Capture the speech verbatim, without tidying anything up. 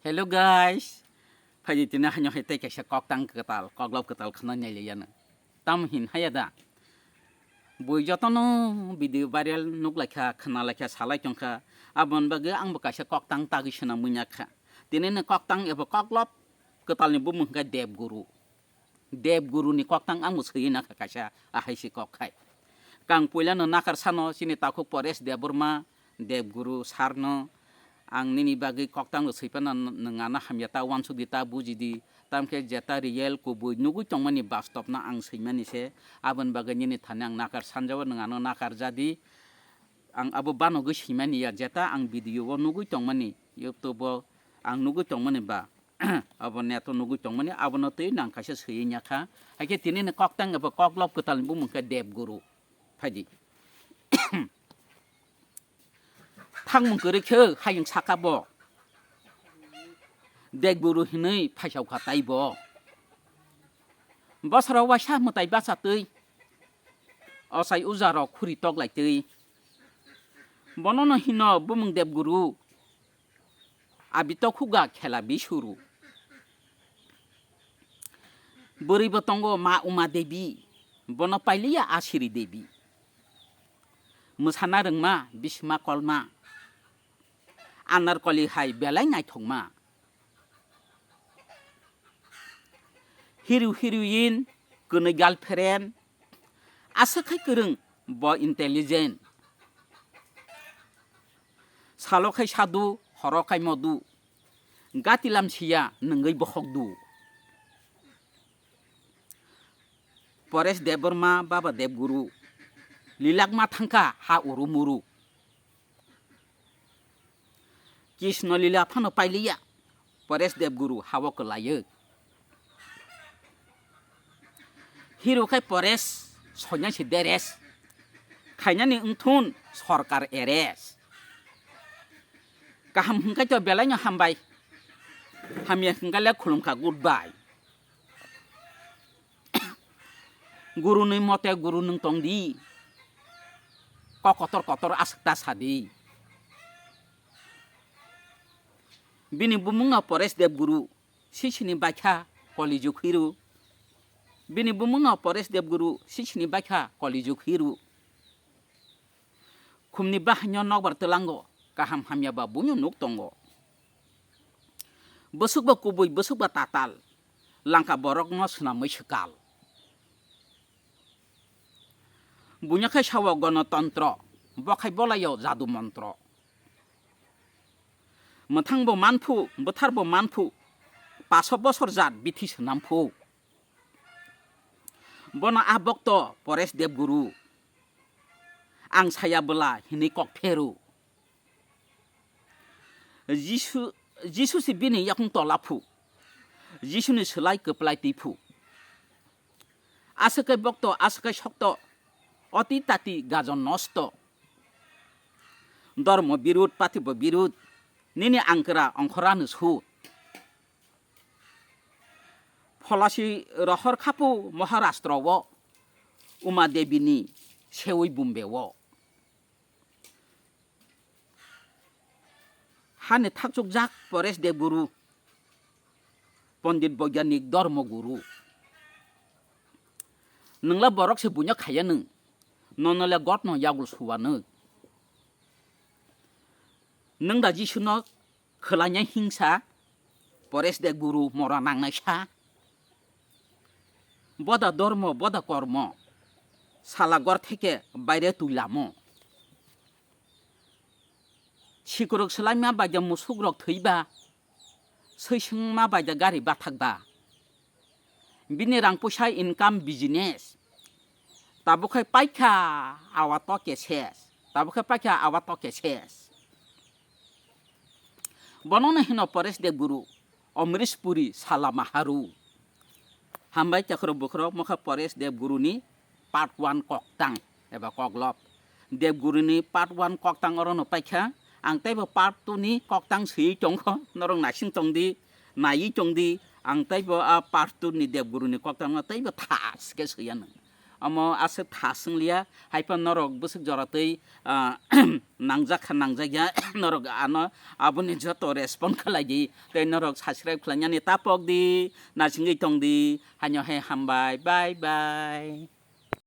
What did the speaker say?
Hello guys, phaidi tini haino hai tei kaisa koktang kwtal, koklop kwtal khna nailaiya no. Tam hin haya da? Bui jotono video viral nuk laikha, khna laikha, salai tongkha. Aboni bagwi ang bo kaisa koktang tagwi swnam muiya kha. Tini ni koktang ebo koklop kwtal ni bumung khe Dev Guru. Dev Guru ni koktang ang bo swiwi nakha kaisa ahai si kok khai. Kang puila no nakar sano chini takhuk Paresh Debbarma, Dev Guru sir no ang nini bagwi koktang rw swi phano nwng ano hamya ta uansuk di, ta buji di, tamkhe jeta real kubui nugwi tongmani bastop no ang swimani se, aboni bagwi nini thani ang nakar sanjao, nwng ano nakar ja di. Ang abo banogwi swimani ya, jeta ang video o nugwi tongmani, YouTube o ang nugwi tongmani ba abo net o nugwi tongmani, abono twi nang kaisa swiwi nya kha. Haikhe tini ni koktang abo koklop kwtal ni bumung khe Dev Guru. Phaidi. Thangmung kwrwi khe hayung saka bo. Dev Guru hinwi phaisao kha tai bo. Bosoro waisa mwtai bacha twi. Ochai uja rok khuri tok lai twi. Bono no hino bumung Dev Guru. Abi to khuga khela bisuru. Bwrwi bo tongo ma Uma Devi, bono pailiya Asiri Devi. Mwsana rwngma, bisima kolma. Anarkoli hai belai naithokma. Hero heroine, kwnwi girlfriend, aswk khai kwrwng bo intelligent. Salo khai sadu, horo khai modu. Gati lam siya nwngwi bokhok du. Paresh Debbarma, Baba Dev Guru, lilak ma thangkha ha uru muru. Krishna lila phano pailiya, Paresh Dev Guru ha o kwlaio. Hero khai Paresh, sonyasi Deresh, khainani wngthun sorkar arrest. Kaham hwnkhe to belai no hambai, hamya hwnkhe le khulumkha goodbye. Gurunwi mote guru nwng tong di, kok kotor kotor aswk ta sa di. Bini bumung no Paresh Dev Guru, sisini baikha Kali Jug hero. Bini bumung no Paresh Dev Guru, sisini baikha Kali Jug hero. Khumni bahaino nokbar twlango, kaham hamya ba buino nuk tongo. Bwswk ba kubui, bwswk ba tatal, langka borokno swnamwi swkal. Buino khai sao gonotontro, bo khai bolaio jadu montro. Mwthang bo manphu, bwthar bo manphu, paso bosor jat bithi swnam phu. Bono a bokto Paresh Dev Guru, ang saya bwla hinwi kok pheru. Jisu, Jisu se bini yakung tola phu, Jisuni swlai kwplai twi phu. Aswk khe bokto, aswk khe sokto, oti tati gajon nosto. Dormo birud, patibo birud, nini angkra ongkhorano sud. Pholasi rohor khapu Maharashtra o Uma Devi ni sewi Bombay o. Hani thakchukjak Paresh Dev Guru, Pondit Boigyanik Dharma Guru. Nwngla borok se buino khaiya nwng, nono le gotno yagul suwa nwng. Nwng da Jisuno khwlainai hingsa, Paresh Dev Guru mora nangnai sa. Boda dormo, boda kormo, sala gor theke baire twi lamo. Sikuruk swlaima bai da musuk rok thwiba, swisingma bai da gari bathakba. Bini rang puisa income business. Tabuk khai paikha awa toke ses. Tabuk khai paikha awa toke ses. Bono no hino Paresh Dev Guru, Amrish Puri, Sala Maharu. Hambai chakhro bukhro mokha Paresh Dev Guru ni part one koktang eba koklop. Dev Guru ni part one koktang oro no paikha. Ang teibo part two ni koktang swi tongkho. Norok naising tongdi, naiwi tongdi. Ang teibo a part two ni Dev Guru ni koktang no teibo thas khe swiya nang. Omo aswk tha swng liya, hai phano norok bwswk jora twi, ah, nangjak kha nangjak ya, norok ano aboni joto respond khlai di, tei norok subscribe khlainani ta pok di, naisingwi tong di, haino hai hambai, bye bye.